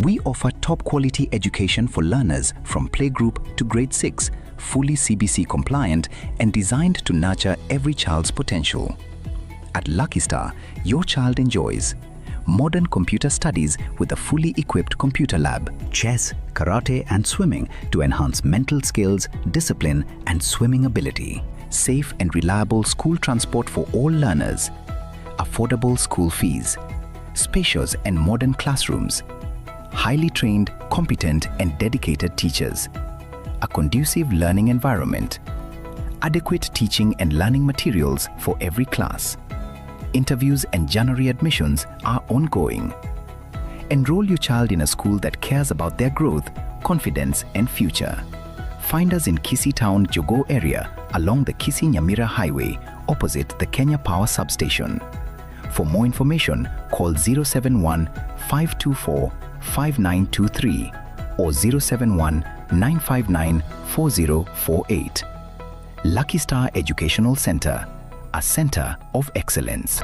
We offer top quality education for learners from playgroup to grade 6, fully CBC compliant and designed to nurture every child's potential. At Lucky Star, your child enjoys modern computer studies with a fully equipped computer lab, chess, karate, and swimming to enhance mental skills, discipline, and swimming ability, safe and reliable school transport for all learners, affordable school fees, spacious and modern classrooms, highly trained, competent, and dedicated teachers, a conducive learning environment, adequate teaching and learning materials for every class. Interviews and January admissions are ongoing. Enroll your child in a school that cares about their growth, confidence, and future. Find us in Kisii Town, Jogoo area along the Kisii Nyamira Highway, opposite the Kenya Power Substation. For more information, call 071 524 5923 or 071 959 4048. Lucky Star Educational Center, a center of excellence.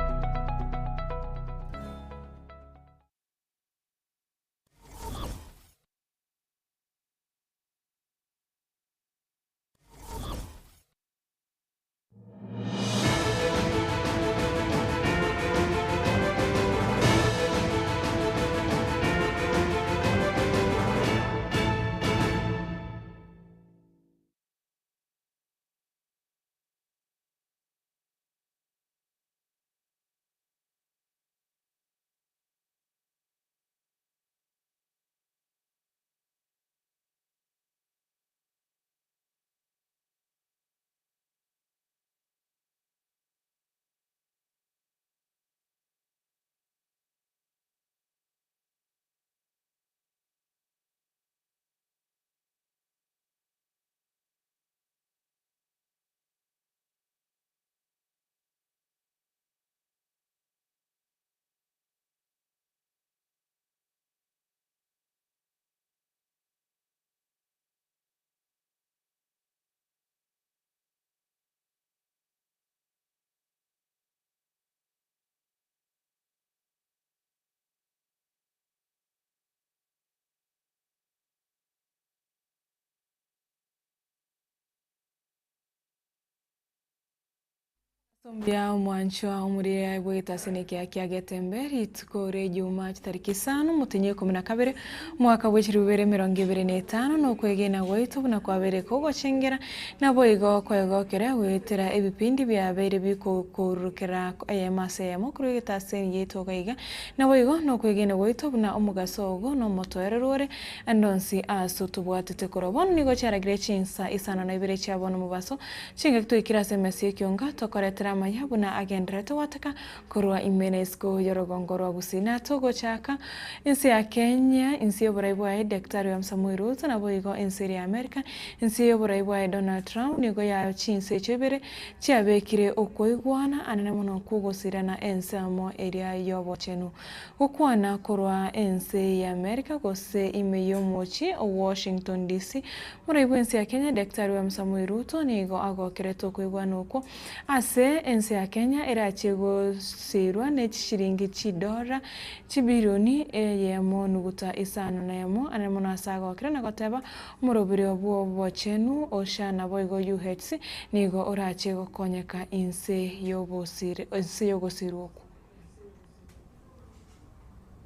Mbuya omwanchwa omorire bw'egetasini ekiya kia Getembe rituko ri'Ejuma chitariki isano omotenyi o ikomi na kabere omwaka bwe chilifu bibere emerongo ebere na etano na okwegena gwaito buna kwabeire kogochengera naboigo kwegokera goetera ebipindi biabeire bikokorokera eyemo ase eyemo korwa egetasini giaito iga iga naboigo nokwegena gwaito buna omogaso ogo na omotoereru ore ande onsi ase otobwatete korwa bono nigo chiaragire chinsa isano na ibere chia bono omobaso Chingaki twaikire ase emesa y'ekionga, tokoretera amaya buna agendererete gwateka korwa ime na isiko y'orogongo rwa Gusii. Na togochaka ense ya Kenya, inse y'oborai bwaye Daktari William Samoei Ruto, naboigo ense eria ya America, inse y'oborai bwaye Donald Trump, nigo ya chinse echio ibere chiabekire okoigwana anene mono kw'ogosirana ensemo eria y'obochenu. Gokwana korwa ense y'Amerika gose ime y'omochie o Washington DC, Morai bw'ense ya Kenya Daktari William Samoei Ruto nigo agokerete okoigwana okwo ase ense ya Kenya erachie gosirwa ne chishiringi chidora chibilioni eyemo nuguta isano na emo ane mono ase agokire na goteba omoroberio bw'obochenu OSHA naboigo UHC nigo orachie gokonyeka inse y'obosire inse y'ogosirwa okwo.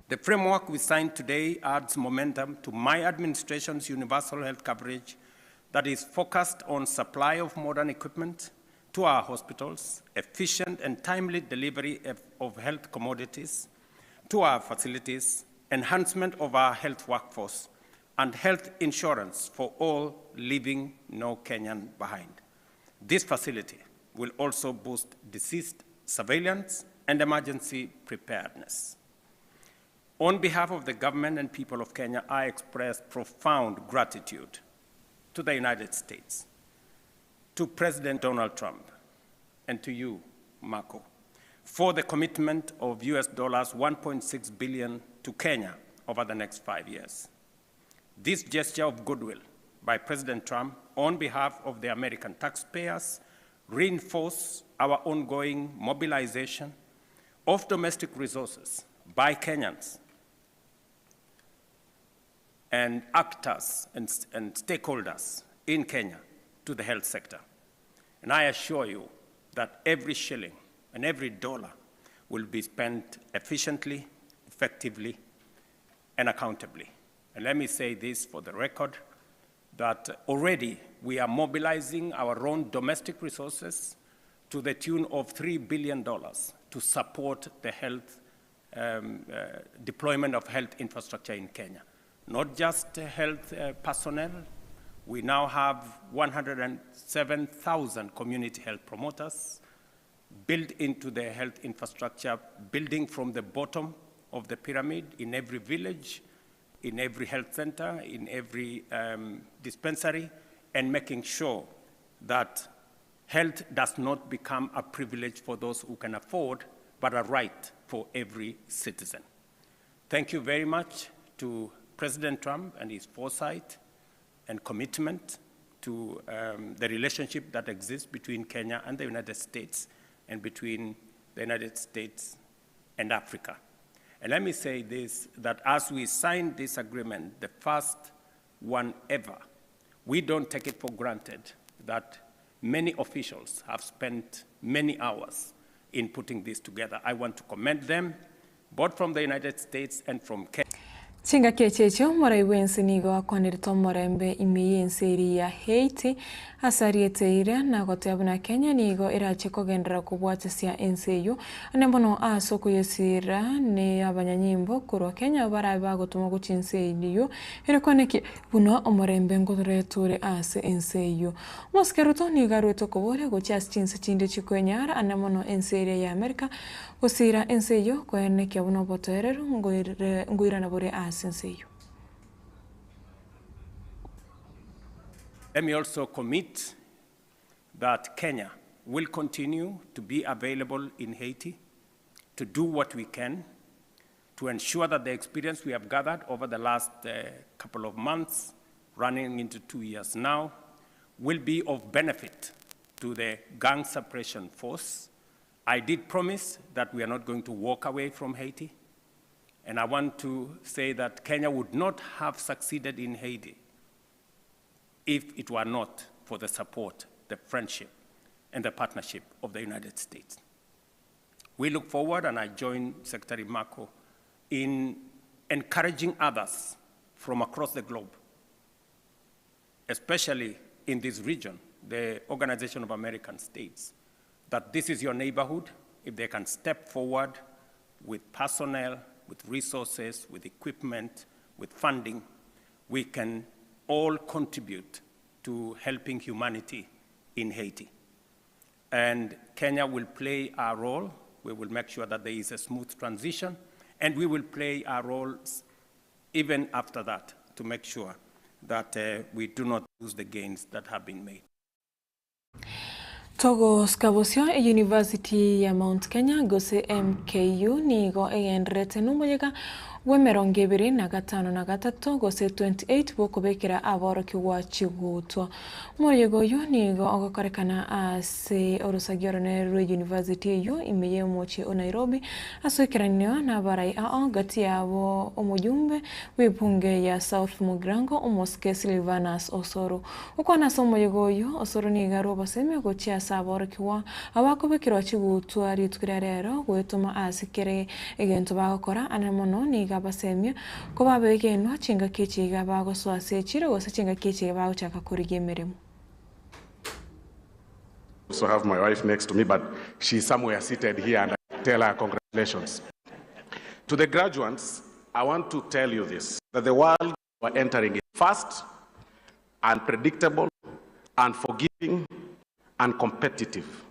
The framework we signed today adds momentum to my administration's universal health coverage that is focused on supply of modern equipment to our hospitals, efficient and timely delivery of, of health commodities to our facilities, enhancement of our health workforce, and health insurance for all, leaving no Kenyan behind. This facility will also boost disease surveillance and emergency preparedness. On behalf of the government and people of Kenya, I express profound gratitude to the United States, to President Donald Trump, and to you, Marco, for the commitment of US dollars 1.6 billion to Kenya over the next five years. This gesture of goodwill by President Trump on behalf of the American taxpayers reinforce our ongoing mobilization of domestic resources by Kenyans and actors and, and stakeholders in Kenya to the health sector. And I assure you that every shilling and every dollar will be spent efficiently, effectively, and accountably. And let me say this for the record that already we are mobilizing our own domestic resources to the tune of $3 billion to support the health um, uh, deployment of health infrastructure in Kenya. Not just health uh, personnel, we now have 107,000 community health promoters built into the health infrastructure, building from the bottom of the pyramid in every village, in every health center, in every um, dispensary, and making sure that health does not become a privilege for those who can afford, but a right for every citizen. Thank you very much to President Trump and his foresight and commitment to um, the relationship that exists between Kenya and the United States and between the United States and Africa. And let me say this, that as we signed this agreement, the first one ever, we don't take it for granted that many officials have spent many hours in putting this together. I want to commend them, both from the United States and from Kenya. Chingaki echi echio omorai bw'ense nigo akwanerete omorembe ime y'ense eria ya Haiti ase ariete eira na goteba buna Kenya nigo erache kogenderera kobwatesia ense eyio ande mono ase okoyesira ne abanyanyimbo korwa Kenya barabe bagotomwa gochia ense eyio ere koenekia buna omorembe ngoretwa ore ase ense eyio. Omosike Ruto nigo arwete okoboria gochia ase chinse chinde chikwenyara ande mono ense eria ya Amerika Gosiira ense eyio koenekia buna obotoereru ngoirana bore ase ense eyio. Let me also commit that Kenya will continue to be available in Haiti to do what we can to ensure that the experience we have gathered over the last uh, couple of months, running into two years now, will be of benefit to the gang suppression force I did promise that we are not going to walk away from Haiti. And I want to say that Kenya would not have succeeded in Haiti if it were not for the support, the friendship, and the partnership of the United States. We look forward, and I join Secretary Marco in encouraging others from across the globe, especially in this region, the Organization of American States, that this is your neighborhood. If they can step forward with personnel, with resources, with equipment, with funding, we can all contribute to helping humanity in Haiti. And Kenya will play our role. We will make sure that there is a smooth transition, and we will play our role even after that to make sure that uh, we do not lose the gains that have been made. Togosika bosio Eyunivasiti ya Mount Kenya gose MKU nigo egendererete nomoyega bw'emerongo ebere na gatano na gatato gose 28 bw'okobekera aborokigwa chigutwa. Omoyega oyio nigo ogokorekana ase orosagi oronene rw'eyunivasiti eyio ime y'omochie o Nairobi ase oikeranio nabarai ao gati yabo omojumbe bw'ebunge ya South Mugirango omosike Silvanus Osoro. Gokwana ase omoyega oyio, Osoro nigo arwe obosemia gochia ase aborokigwa abakobekerwa chigutwa rituko ria rero goetoma ase kera egento bagokora ande mono nigo abasemia koba abegenwa chingaki echi iga bagosoa ase echiro gose chingaki echi iga bagochaka korigia emeremo. Also have my wife next to me, but she's somewhere seated here, and I tell her congratulations. To the graduates, I want to tell you this, that the world we're entering is fast, unpredictable, unforgiving, and competitive.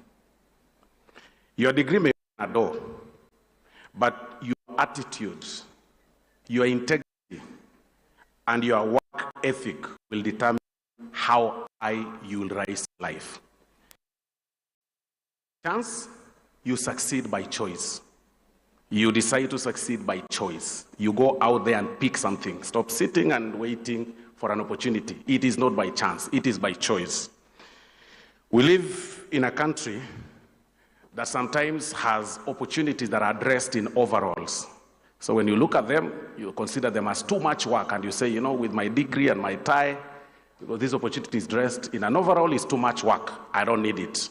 Your degree may open a door, but your attitudes, your integrity, and your work ethic will determine how high you will rise in life. Chance, you succeed by choice. You decide to succeed by choice. You go out there and pick something. Stop sitting and waiting for an opportunity. It is not by chance, it is by choice. We live in a country that sometimes has opportunities that are dressed in overalls. So when you look at them, you consider them as too much work and you say, you know, with my degree and my tie, because this opportunity is dressed in an overall is too much work. I don't need it.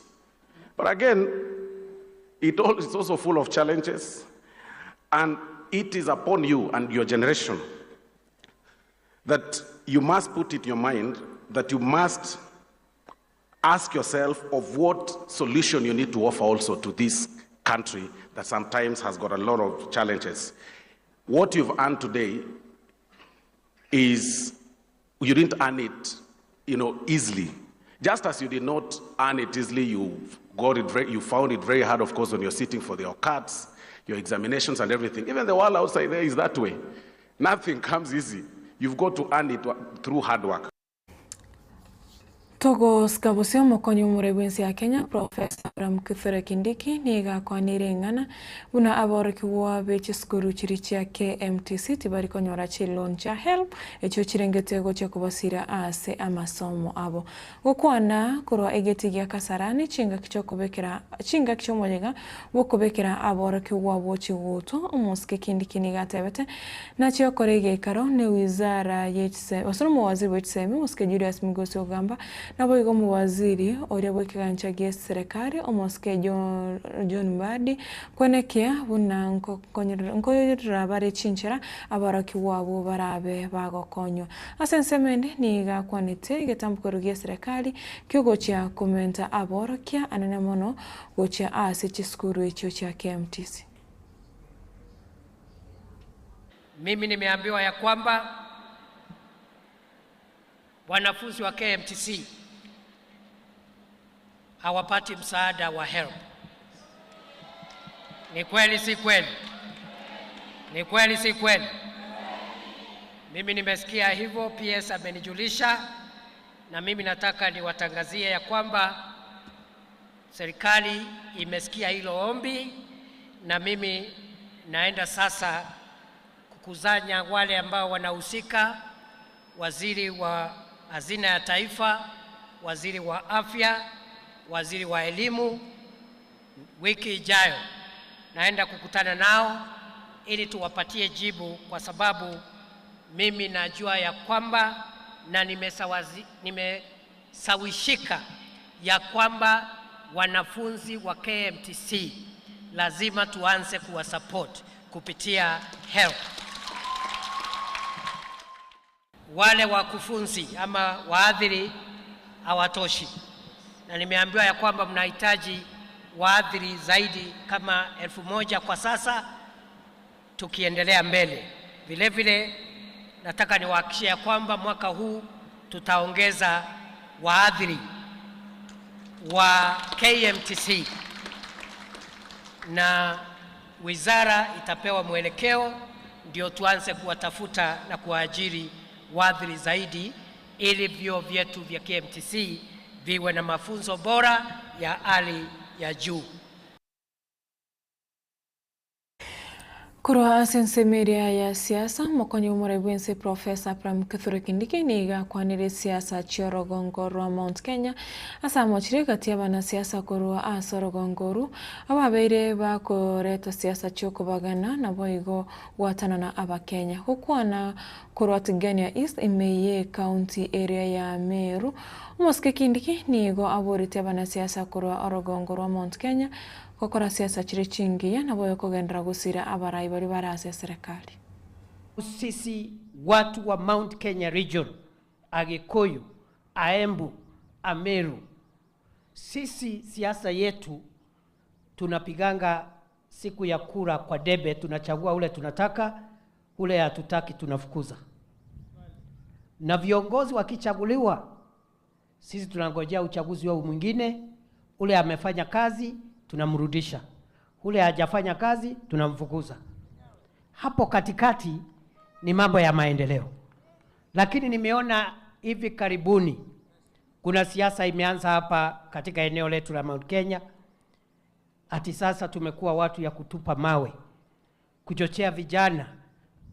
But again, it all, it's also full of challenges. And it is upon you and your generation that you must put it in your mind that you must ask yourself of what solution you need to offer also to this country that sometimes has got a lot of challenges. What you've earned today is you didn't earn it, you know, easily. Just as you did not earn it easily, you got it very, you found it very hard, of course, when you're sitting for your cards, your examinations and everything. Even the world outside there is that way. Nothing comes easy. You've got to earn it through hard work. Togosika bosio omokonyi omorei bw'ense ya Kenya, Professor Abraham Kithure Kindiki nigo akwanire ing'ana buna aborokigwa be chisukuru chiria chia KMTC tibari konyora chiloan chia HELB echio chirengete gochia kobasira ase amasomo abo. Gokwana korwa egeti gia Kasarani chingaki chiokobekera chingaki chiomoyega bw'okobekera aborokigwa abwo chiguto, omosike Kindiki nigo atebete Nachie gokora egeikaro ne wizara ye chisemi, gose nomowaziri bwe chisemi, omosike Julius Migosi Ogamba, naboigo omowaziri oria bw'ekegancha gie serekari, omosike John John Mbadi, kwenekia buna nkoyorera bare chinchera aborokigwa abwo barabe bagokonywa. Ase ensemo ende nigo akwanete egetambokero gie serekari kiogochia komenta aborokia anene mono gochia ase chisukuru echio chia KMTC. Mimi nimeambiwa ya kwamba wanafunzi wa KMTC hawapati msaada wa HELB. Ni kweli si kweli? Ni kweli si kweli? Mimi nimesikia hivyo, PS amenijulisha, na mimi nataka niwatangazie ya kwamba serikali imesikia hilo ombi, na mimi naenda sasa kukusanya wale ambao wanahusika, waziri wa hazina ya taifa, waziri wa afya, waziri wa elimu. Wiki ijayo naenda kukutana nao ili tuwapatie jibu, kwa sababu mimi najua ya kwamba na nimesawishika ya kwamba wanafunzi wa KMTC lazima tuanze kuwasupport kupitia HELB. Wale wakufunzi ama waadhiri hawatoshi, na nimeambiwa ya kwamba mnahitaji waadhiri zaidi kama 1000 kwa sasa, tukiendelea mbele. Vile vile nataka niwahakikishie ya kwamba mwaka huu tutaongeza waadhiri wa KMTC na wizara itapewa mwelekeo ndio tuanze kuwatafuta na kuwaajiri waadhiri zaidi ili vyuo vyetu vya KMTC viwe na mafunzo bora ya hali ya juu. Korwa ase ensemo eria ya siasa, omokonyi bw'omorai bw'ense Professor Abraham Kithure Kindiki nigo akwanire esiasa chi'orogongo rwa Mount Kenya ase amochire egati y'abanasiasa korwa ase orogongo oru ababeire bakoreta siasa chi'okobagana naboigo gwatanana Abakenya. Gokwana korwa Tigania East ime y'ecounty eria ya Meru, omosike Kindiki nigo aboretie abanasiasa korwa orogongo rwa Mount Kenya Gokora siasa chire chingiya naboyo kogenderera gosira abarai baria bare ase eserekari. Sisi watu wa Mount Kenya Region, Agikuyu, Aembu, Ameru, sisi siasa yetu tunapiganga siku ya kura kwa debe, tunachagua ule tunataka, ule hatutaki tunafukuza. Na viongozi wakichaguliwa, sisi tunangojea uchaguzi wao mwingine, ule amefanya kazi tunamrudisha, ule hajafanya kazi tunamfukuza. Hapo katikati ni mambo ya maendeleo, lakini nimeona hivi karibuni kuna siasa imeanza hapa katika eneo letu la Mount Kenya, ati sasa tumekuwa watu ya kutupa mawe, kuchochea vijana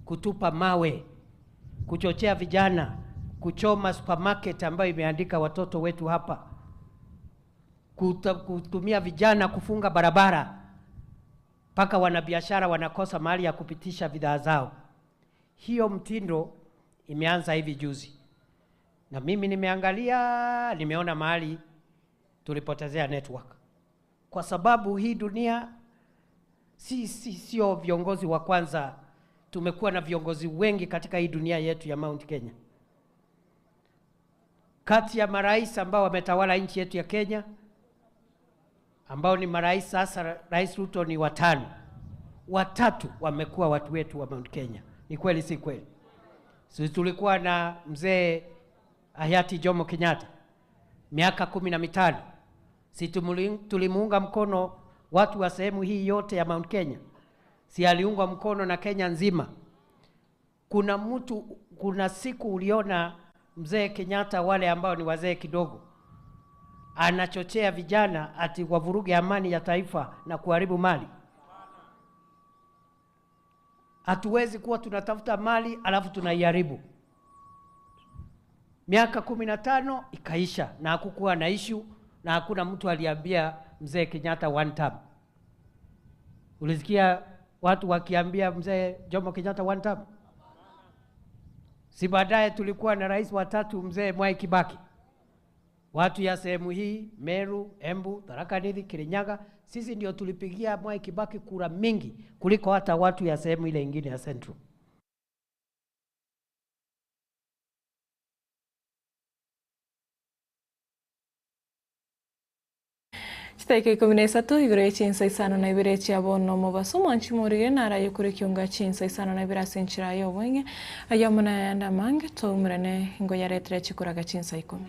kutupa mawe, kuchochea vijana kuchoma supermarket ambayo imeandika watoto wetu hapa, kutumia vijana kufunga barabara. mpaka wanabiashara wanakosa mahali ya kupitisha bidhaa zao. Hiyo mtindo imeanza hivi juzi, na mimi nimeangalia, nimeona mahali tulipotezea network, kwa sababu hii dunia si, si, sio viongozi wa kwanza. Tumekuwa na viongozi wengi katika hii dunia yetu ya Mount Kenya. Kati ya marais ambao wametawala nchi yetu ya Kenya ambao ni marais sasa, Rais Ruto ni watano, watatu wamekuwa watu wetu wa Mount Kenya. Ni kweli si kweli? Sisi tulikuwa na mzee hayati Jomo Kenyatta miaka 15, si tulimuunga mkono watu wa sehemu hii yote ya Mount Kenya? Si aliungwa mkono na Kenya nzima? Kuna mtu, kuna siku uliona mzee Kenyatta, wale ambao ni wazee kidogo, anachochea vijana ati wavuruge amani ya taifa na kuharibu mali? Hatuwezi kuwa tunatafuta mali alafu tunaiharibu. Miaka 15 ikaisha na hakukuwa na issue na hakuna mtu aliambia mzee Kenyatta one term. Ulisikia watu wakiambia mzee Jomo Kenyatta one term? Si baadaye tulikuwa na rais wa tatu mzee Mwai Kibaki. Watu ya sehemu hii Meru, Embu, Tharaka Nithi, Kirinyaga, sisi ndio tulipigia Mwai Kibaki kura mingi kuliko hata watu ya sehemu ile ingine ya Central. Chidaika 13 igoro ye chinsa 52 chia bono omobaso omwanchi morige naraye kore kiunga chinsa 52 ase enchera ya obweng'e ayio amo nayande amange toumerane ingo yaretire chikoraga chinsa 10.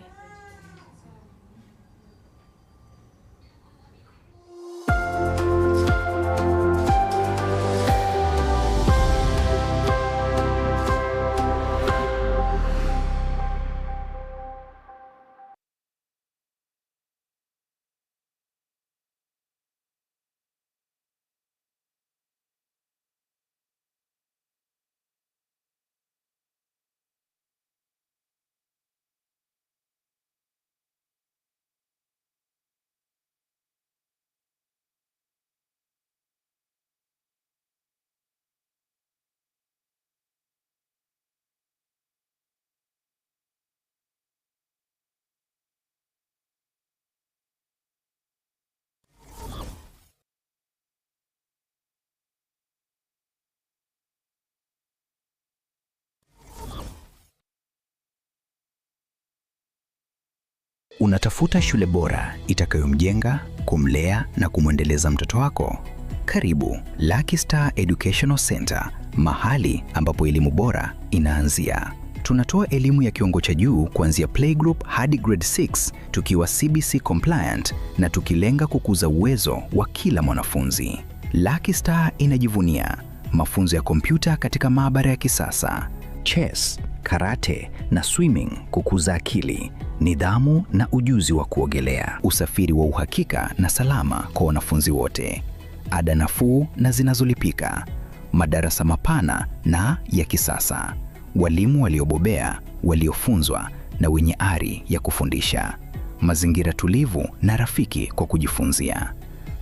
Unatafuta shule bora itakayomjenga, kumlea na kumwendeleza mtoto wako? Karibu Lucky Star Educational Center, mahali ambapo elimu bora inaanzia. Tunatoa elimu ya kiwango cha juu kuanzia playgroup hadi grade 6 tukiwa CBC compliant na tukilenga kukuza uwezo wa kila mwanafunzi. Lucky Star inajivunia mafunzo ya kompyuta katika maabara ya kisasa, chess, karate na swimming kukuza akili, nidhamu na ujuzi wa kuogelea, usafiri wa uhakika na salama kwa wanafunzi wote, ada nafuu na zinazolipika, madarasa mapana na ya kisasa, walimu waliobobea, waliofunzwa na wenye ari ya kufundisha, mazingira tulivu na rafiki kwa kujifunzia,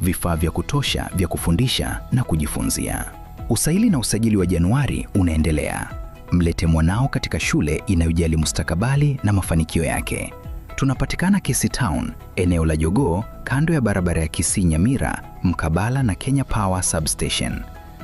vifaa vya kutosha vya kufundisha na kujifunzia. Usaili na usajili wa Januari unaendelea. Mlete mwanao katika shule inayojali mustakabali na mafanikio yake. Tunapatikana Kisii Town, eneo la Jogoo, kando ya barabara ya Kisii Nyamira, mkabala na Kenya Power Substation.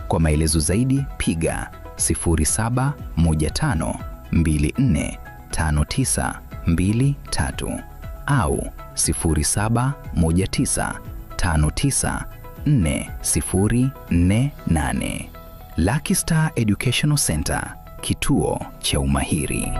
Kwa maelezo zaidi piga 0715245923 au 0719594048. Lucky Star Educational Center, kituo cha umahiri.